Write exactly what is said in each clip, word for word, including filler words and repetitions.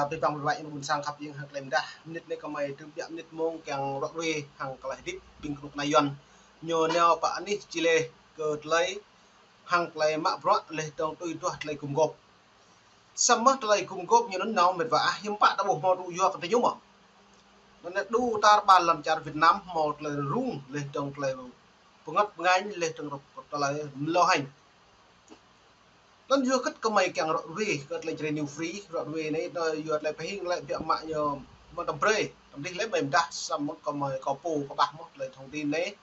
Abih bang wai ƀing ƀôn sang khăp ing hăng tơlơi mơdah. Mơnit anai gơmơi tơbiă mơnit mông kiăng ră ruai hăng tơlơi hơdip ƀing kơnuk kơna Yuan. Ñu nao pơ anih Chile kơ tơlơi hăng tơlơi mă bruă laih dong tui duah tơlơi gum gôp. Samơ̆ tơlơi gum gôp ñu anŭn nao mĕt wa ah, hiư̆m pă ta ƀuh hmâo tŭ yua kơ tơñum mơ̆. Anŭn anai đu tar ƀar lŏn čar Việt Nam hmâo tơlơi rŭng laih dong tơlơi pơngăt pơngañ laih dong tơlơi mlâo hañ. Anŭn yua hơget gơmơi kiăng ră ruai kơ tơlơi Jrai New Free, ră ruai anai tơ yua tơlơi pơhing tơlơi biă mă ñu mơ̆ng tơm brơi, tơm dih lĕ mơi mơdah samơ̆ gơmơi kâo pô kâo ƀah mơ̆ tơlơi thông tin anai.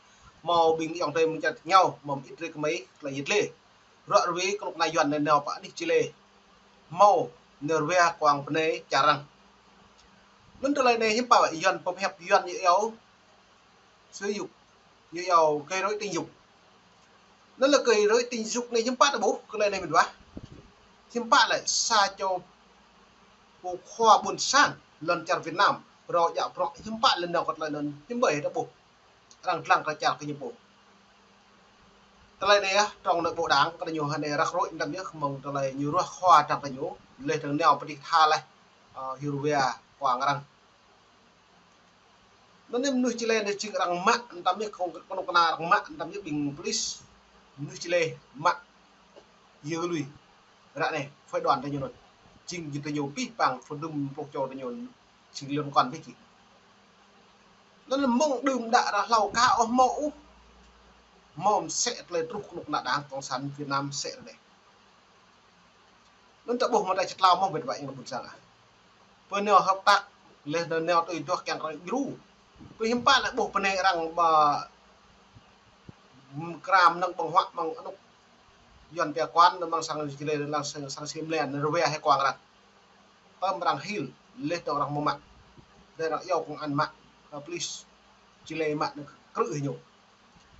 Hmâo ƀing ayŏng adơi mơ̆ng čar ñu, hmâo mơit rơi gơmơi tơlơi yit lĕ. Ră ruai kơnuk kơna Yuan anai nao pơ anih Chile. Hmâo nao ruai kuang bơnai čar arăng. Anŭn tơlơi anai hiư̆m pă Yuan pơhiăp Yuan ñu iâu xúi giục, ñu iâu quấy rối tình dục. Anŭn lĕ quấy rối tình dục anai hiư̆m pă ta ƀuh kơ tơlơi anai mĕt wa. Hiư̆m pă lĕ sa čô pô khua ƀôn sang lŏn čar Việt Nam, rao djă bruă hiư̆m pă lĕ nao kơ tơlơi anŭn hiư̆m ƀơi ta ƀuh. Arăng lăng kơ čar kơ ñu pô. Tơlơi anai yơh, trong nội bộ đảng kơ ñu hơnai răk rôi mơtam yơh mơ̆ng tơlơi ñu ruah khua dăng kơ ñu, laih dong nao pơdih tha laih, ơ, hyu ruai kuang arăng. Anŭn anai mơnuih Chile anai jing arăng mă mơtam yơh, kơnuk kơna arăng mă mơtam yơh ƀing pôlis. Mơnuih Chile mă yơh lui. Ră anai, phái đoàn ta ñu anŭn. Jing jing ta ñu pih pang, pơdum pluh čô ta ñu anŭn. Jing liên quan ƀing gih. Anŭn mơ̆ng đưm đă ră hlâo ka ôh hmâo ôh. Hmâo mơsĕ tơlơi truh kơnuk kơna đảng Cộng sản Việt Nam mơsĕ ră anai. Anŭn ta ƀuh mơ̆ng ta čơtlao mơ̆ mĕt wa ing ƀôn sang ah. Pơ nao hợp tác, laih anŭn nao tui duah kiăng arăng djru. Pơ hiư̆m pă lĕ ƀuh bơnai arăng ƀă mơkra mơnơ̆ng ƀơ̆ng huă mơ̆ng anŭk Yuan pia quan, anŭn mơ̆ng sang Chile, anŭn sang, sang Chile anŭn ruai hai kuang arăng. Tơm arăng hil, laih dong arăng mơ̆ mă. Laih arăng iâu công an mă, ơ, pôlis Chile mă anŭn krư̆ hĭ ñu.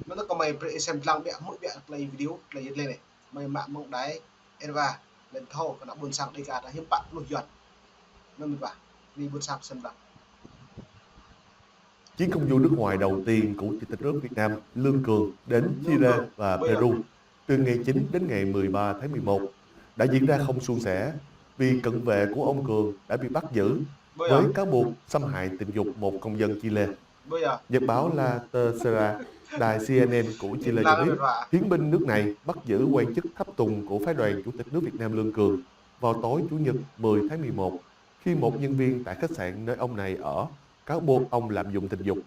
Anŭn gơmơi brơi ih sem lăng biă hmư̆ biă tơlơi video, tơlơi yit lĕ anai. Gơmơi mă mơ̆ng đài Êwa, laih thâo kơ ană ƀôn sang Đêga ta hiư̆m pă pluh Yuan. Anŭn mĕt wa, ƀing ƀôn sang sem lăng. Chuyến công du nước ngoài đầu tiên của Chủ tịch nước Việt Nam Lương Cường đến Chile và Peru từ ngày chín đến ngày mười ba tháng mười một đã diễn ra không suôn sẻ vì cận vệ của ông Cường đã bị bắt giữ với cáo buộc xâm hại tình dục một công dân Chile. Nhật báo La Tercera, đài C N N của Chile cho biết, hiến binh nước này bắt giữ quan chức tháp tùng của phái đoàn Chủ tịch nước Việt Nam Lương Cường vào tối Chủ nhật mười tháng mười một, khi một nhân viên tại khách sạn nơi ông này ở cáo buộc ông lạm dụng tình dục.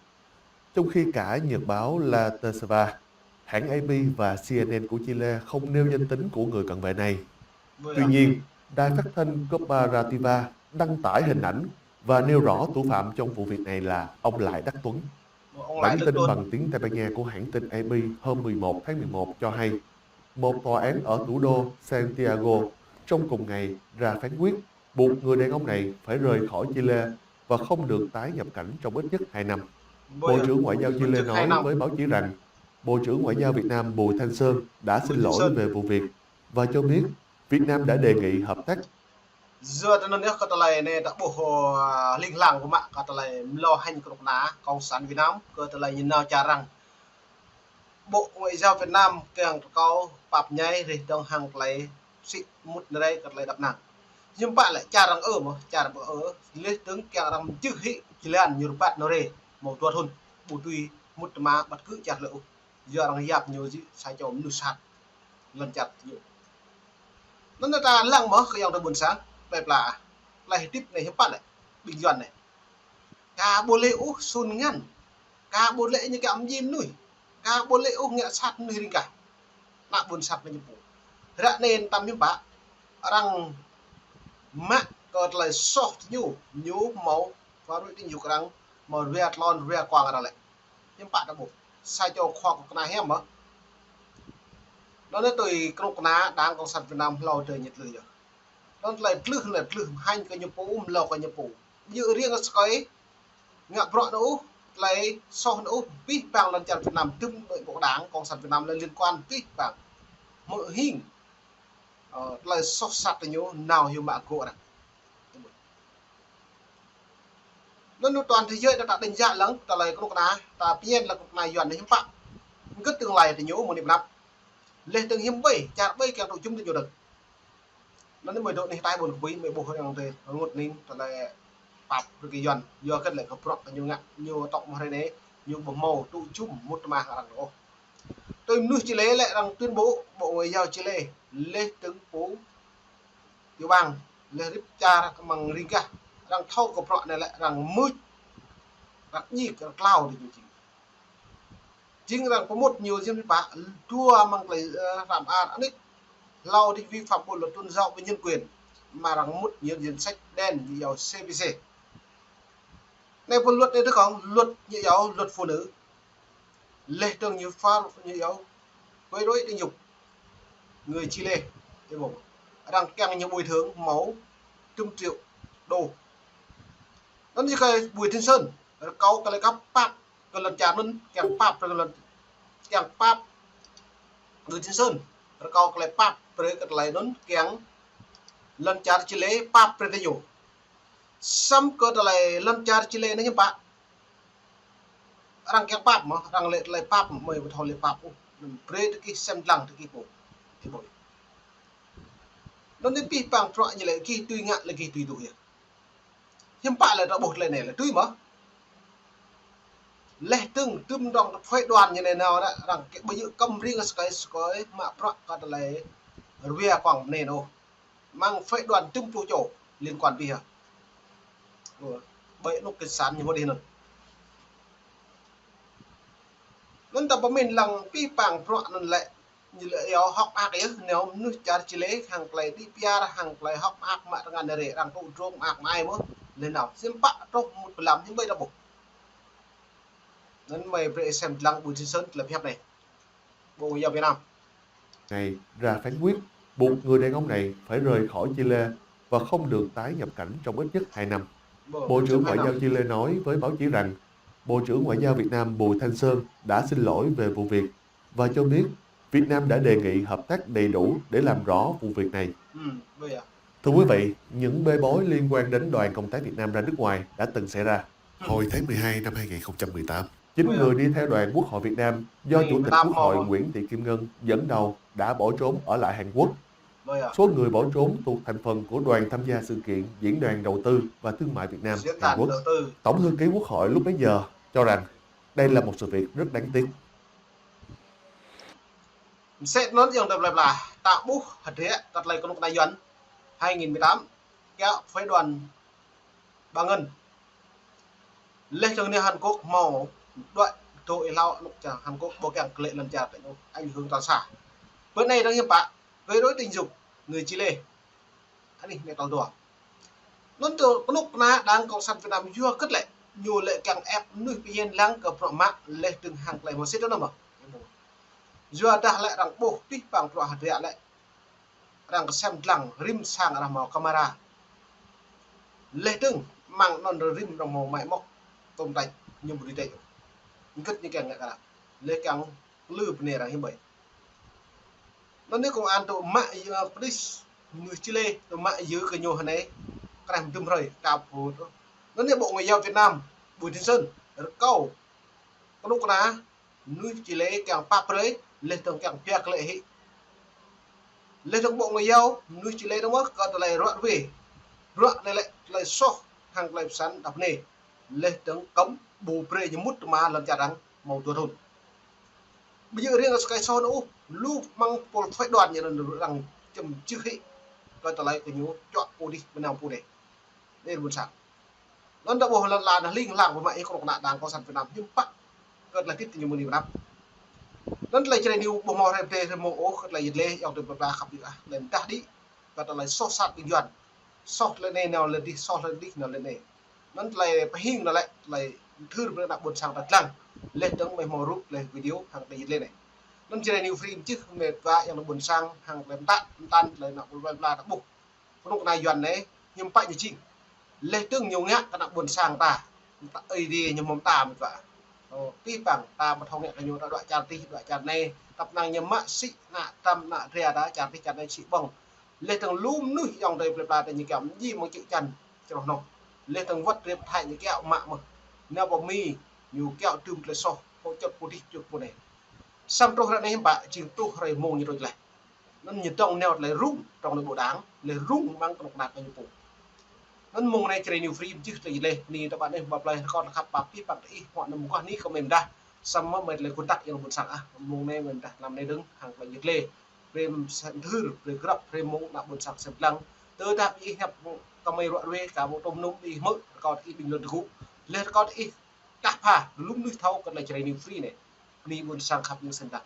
Trong khi cả nhật báo La Tercera, hãng A P và C N N của Chile không nêu danh tính của người cận vệ này. Tuy nhiên, đài phát thanh Cooperativa đăng tải hình ảnh và nêu rõ thủ phạm trong vụ việc này là ông Lại Đắc Tuấn. Bản tin bằng tiếng Tây Ban Nha của hãng tin A P hôm mười một tháng mười một cho hay, một tòa án ở thủ đô Santiago trong cùng ngày ra phán quyết buộc người đàn ông này phải rời khỏi Chile và không được tái nhập cảnh trong ít nhất hai năm. Bộ trưởng Ngoại giao Chile nói với báo chí rằng Bộ trưởng Ngoại giao Việt Nam Bùi Thanh Sơn đã xin lỗi về vụ việc và cho biết Việt Nam đã đề nghị hợp tác. Yua anŭn yơh kơ tơlơi anai ta ƀuh, ơ, ling lang kơ mă kơ tơlơi mlâo hañ kơnuk kơna Cộng sản Việt Nam kơ tơlơi ñu nao čar arăng. Bộ Ngoại giao Việt Nam kiăng rơkâo pap ñai rih dong hăng tơlơi sĭ mŭt nơrai kơ tơlơi đăp năng. Hiư̆m pă lĕ čar arăng ơ mơ̆, čar arăng ơ, laih dong kiăng arăng mơčưh hĭ jơlan ñu rơbat nơrai, hmâo dua thŭn, ƀu dưi mŭt tơma ƀăt kơ čar lĕ ôh. Yua arăng yap ñu jing sa čô mơnuih sat lŏn čar ñu. Anŭn ta lăng mơ̆ kơ ayŏng adơi ƀôn sang, plơi pla, tơlơi hơdip anai hiư̆m pă lĕ, ƀing Yuan anai. Ka ƀu lĕ ôh sun ngăn, ka ƀu lĕ ñu kiăng mjĭ mơnuih, ka ƀu lĕ ôh ngă sat mơnuih ring gah. Ană ƀôn sang kơ ñu pô. Ră anai mơtam hiư̆m pă, arăng mă kơ tơlơi soh ñu, ñu hmâo phá rối tình dục arăng, hmâo ruai tlôn, ruai kuang arăng lĕ. Hiư̆m pă ta ƀuh. Sa čô khua kơnuk kơna hiam mơ̆. Anŭn anai tui kơnuk kơna đảng Cộng sản Việt Nam hlâo adơi ñu tlưh yơh. Anŭn tơlơi tlưh anai tlưh hañ kơ ñu pô, mlâo kơ ñu pô. Ƀu djơ̆ riêng kơ sơkơi ngă bruă anŭn ôh, tơlơi soh anŭn ôh, pih pang lŏn čar Việt Nam, tơm ƀơi bộ đảng Cộng sản Việt Nam lĕ liên quan pih pang. Hmư̆ hing, ơ, tơlơi soh sat ñu nao hyu mă gŏ arăng. Anŭn anai toàn thế giới ta, ta đánh giá lăng, tơlơi kơnuk kơna, ta pơñen lăng kơnuk kơna Yuan anai hiư̆m pă. Hơget tương lai ta ñu mơ̆ng anai pơ anăp. Laih dong hiư̆m ƀơi, čar ƀơi kiăng tŭ jum ta ñu dong. Anŭn mơi dŏ anih tai ƀôn kơ bui mơi ƀuh arăng tơ rơngot anih tơlơi pap rơkơi Yuan. Yua kơ tơlơi kơ bruă kơ ñu ngă, ñu tŏk mơ̆ hrơi anai, ñu ƀu hmâo tŭ jum mŭt tơma arăng ôh. Tui mơnuih Chile lĕ arăng tuyên bố, Bộ Ngoại giao Chile, laih dơ̆ng pô Tiểu bang, laih rĭm čar kơ mơ̆ng ring gah, arăng thâo kơ bruă anai lĕ arăng mưč, arăng ñik, arăng klao tơ ñu jing. Jing arăng pơmŭt ñu jing pă, dua mơ̆ng tơlơi, ơ, hrăm ar anih, hlâo dih vi phạm bộ luật tôn giáo và nhân quyền, mă arăng mŭt ñu jing sách đen ñu iâu C P C. Anai pô luật anai tơ kông, luật ñu iâu luật phụ nữ. Laih dơ̆ng ñu phá, ñu iâu quấy rối tình dục người Chile. Tơ ƀuh. Arăng kiăng ñu bồi thường hmâo dŭm triệu đô. Anŭn ñu kơ Bùi Thanh Sơn, rơkâo kơ tơlơi kơ pap kơ lŏn čar anŭn, kiăng pap brơi kơ lŏn, kiăng pap Bùi Thanh Sơn, rơkâo kơ tơlơi pap brơi kơ tơlơi anŭn, kiăng lŏn čar Chile pap brơi tơ ñu. Samơ̆ kơ tơlơi lŏn čar Chile anai hiư̆m pă. Arăng kiăng pap mơ̆, arăng lĕ tơlơi pap mơi ƀu thâo lĕ pap ôh. Anŭn brơi tơ gih sem lăng tơ gih pô. Tơ ƀuh. Anŭn anai pih pang bruă ñu lĕ gih tui ngă lĕ gih tui tŭ yơh. Hiư̆m pă lĕ ta ƀuh tơlơi anai lĕ tui mơ̆. Laih dơ̆ng tơm dŏng phái đoàn ñu anai nao ră arăng kơ ƀu djơ̆ kơm ring sơkơi sơkơi mă bruă kơ tơlơi rơwia kông anai ôh. Mơ̆ng phái đoàn tơm pluh čô liên quan bih hă. Ơ, ƀơi anŭn kơ san ñu mơ̆ dih anŭn. Anŭn ta pơmĭn lăng pih pang bruă anŭn lĕ, ñu lĕ iâu hŏk mơak yơh, nao mơnuih čar Chile, hăng tơlơi đĭ piar, hăng tơlơi hŏk mơak mă tơngan anai rĕ, arăng tŭ drông mơak mă ai mơ̆, lĕ nao. Hiư̆m pă truh mŭt pơlăm hiư̆m ƀơi ta ƀuh. Anŭn mơi brơi sem lăng Bùi Thanh Sơn tơlơi pơhiăp anai. Bộ Ngoại giao Việt Nam này ra phán quyết buộc người đàn ông này phải rời khỏi Chile và không được tái nhập cảnh trong ít nhất hai năm. Bộ trưởng Ngoại giao Chile nói với báo chí rằng Bộ trưởng Ngoại giao Việt Nam Bùi Thanh Sơn đã xin lỗi về vụ việc và cho biết Việt Nam đã đề nghị hợp tác đầy đủ để làm rõ vụ việc này. Thưa quý vị, những bê bối liên quan đến đoàn công tác Việt Nam ra nước ngoài đã từng xảy ra. Hồi tháng mười hai năm hai nghìn không trăm mười tám, chín người đi theo đoàn Quốc hội Việt Nam do Chủ tịch Quốc hội Nguyễn Thị Kim Ngân dẫn đầu đã bỏ trốn ở lại Hàn Quốc. Số người bỏ trốn thuộc thành phần của đoàn tham gia sự kiện Diễn đàn Đầu tư và Thương mại Việt Nam Hàn Quốc. Tổng thư ký Quốc hội lúc bấy giờ cho rằng đây là một sự việc rất đáng tiếc. Mơsĕt anŭn yơh tơ plơi pla, ta ƀuh hơdră kơ tơlơi kơnuk kơna Yuan hai nghìn mười tám, kiăng phái đoàn Bà Ngân. Laih dơ̆ng anai Hàn Quốc hmâo đuaĭ dŏ ih hlâo anŭn čar Hàn Quốc ƀu kiăng kơ lĕ lŏn čar ta ñu, ảnh hưởng toàn xã. Bơ anai dơ̆ng hiư̆m pă, quấy rối tình dục người Chile. Anih anai tal dua. Anŭn tơ kơnuk kơna Đảng Cộng sản Việt Nam yua kơ tơlơi ñu lĕ kiăng ĕp mơnuih pơhiăp lăng kơ bruă mă laih dơ̆ng hăng tơlơi mơsĕt anŭn mơ̆. Yua dah lĕ arăng ƀuh pih pang bruă hơdră lĕ arăng kơsem lăng rĭm sang arăng hmâo kamera. Laih dơ̆ng mơ̆ng anŭn rĭm arăng hmâo mă mŏk tôm tač ñu ƀu dưi tač. Ngơ̆t ñu kiăng ngă kơ arăng. Laih kiăng plư bơnai arăng hiư̆m ƀơi. Anŭn anai công an tŭ mă yơh, police mơnuih Chile tŭ mă yơh kơ ñu hơnai. Kreh mơdŭm hrơi, kơ pô tŭ. Anŭn anai Bộ Ngoại giao Việt Nam, Bùi Thanh Sơn, rơkâo kơnuk kơna mơnuih Chile kiăng pap brơi, laih dơ̆ng kiăng pia kơ lĕ hĭ. Laih dơ̆ng Bộ Ngoại giao mơnuih Chile dơ̆ng mơ̆ kơ tơlơi ruă rơwe. Ruă anai lĕ tơlơi soh hăng tơlơi pơsăn đăp anai. Laih dơ̆ng kơ̆m ƀu brơi ñu mŭt tơma lŏn čar arăng hmâo dua thŭn. Ƀu djơ̆ riêng sơkai soh anŭn ôh, lu mơ̆ng pôl phái đoàn ñu anŭn arăng čem čih hĭ kơ tơlơi kơ ñu čuă pô dih mơnam pô anai. Anai ƀôn sang. Anŭn ta ƀuh lŏn la anai hling hlang pơmă ih kơnuk kơna Đảng Cộng sản Việt Nam hiư̆m pă kơ tơlơi tit ñu mơni mơnam. Anŭn tơlơi Jrai News ƀu hmâo hrơi brơi hrơi mông ôh kơ tơlơi yit leh yŏng tơ pơpla khăp dih ah, tơlơi mơdah dih. Kơ tơlơi soh sat ƀing Yuan. Soh tơlơi anai nao lĕ dih, soh tơlơi dih nao lĕ anai. Anŭn tơlơi pơhing anŭn lĕ tơlơi thâo brơi ană ƀôn sang ta lăng. Laih dơ̆ng mơi hmâo rup laih video hăng tơlơi yit leh anai. Anŭn Jrai News Free mơčih mơi pơpla yŏng ană ƀôn sang hăng tơlơi mơtă, mơtăn tơlơi ană ƀôn ƀôn pla ta ƀuh. Kơnuk kơna Yuan anai, hiư̆m pă ñu jing. Laih dơ̆ng ñu ngă kơ ană ƀôn sang ta. Mơta Ơi Adai ñu hmâo mơta mơ̆ ta. Ơ, pih pang ta ƀu thâo ngă kơ ñu ta đuaĭ čar dih, đuaĭ čar anai. Tăp năng ñu mă sĭ ană tăm ană dra ta čar dih čar anai sĭ ƀơ̆ng. Laih dơ̆ng lu mơnuih yŏng tơ plơi pla ta ñu kiăng mơjĭ mơ̆ng čư̆ čan čroh anŭn. Laih dơ̆ng wơ̆t rĭm thai ñu kiăng mă mơ̆. Anai pơmĭn ñu kiăng tŭm tơlơi soh, pô čŭt pô dih čŭt pô anai. Samơ̆ truh ră anai hiư̆m pă, jing truh hrơi mông ñu trôč laih. Anŭn ñu tŏng nao tơlơi rŭng trong nội bộ đảng, tơlơi rŭng amăng kơnuk kơna kơ ñu pô. Anŭn mông anai Jrai New Free ƀu djơ̆ tơlơi djơ̆ lĕ, anai tơpă anai ba plơi rơkâo khăp pap pih păng tơ ih, hmâo anăm mơguah anai kơ mơi mơdah. Samơ̆ mơi tơlơi kơtăk yang ƀôn sang ah, mông anai mơi mơdah lăm anai dơ̆ng hăng tơlơi djơ̆ lĕ. Brơi sem thưr, brơi grăp, brơi mông ană ƀôn sang sem lăng. Tơdah ih hiăp kơ mơi ruă ruê, kơ mông tôm num ih hmư̆, rơkâo ih bình luận tơgŭ. Lĕ rơkâo ih kah pha, lŭm nuih thâo kơ tơlơi Jrai New Free anai. Anai ƀôn sang khăp yang sem lăng.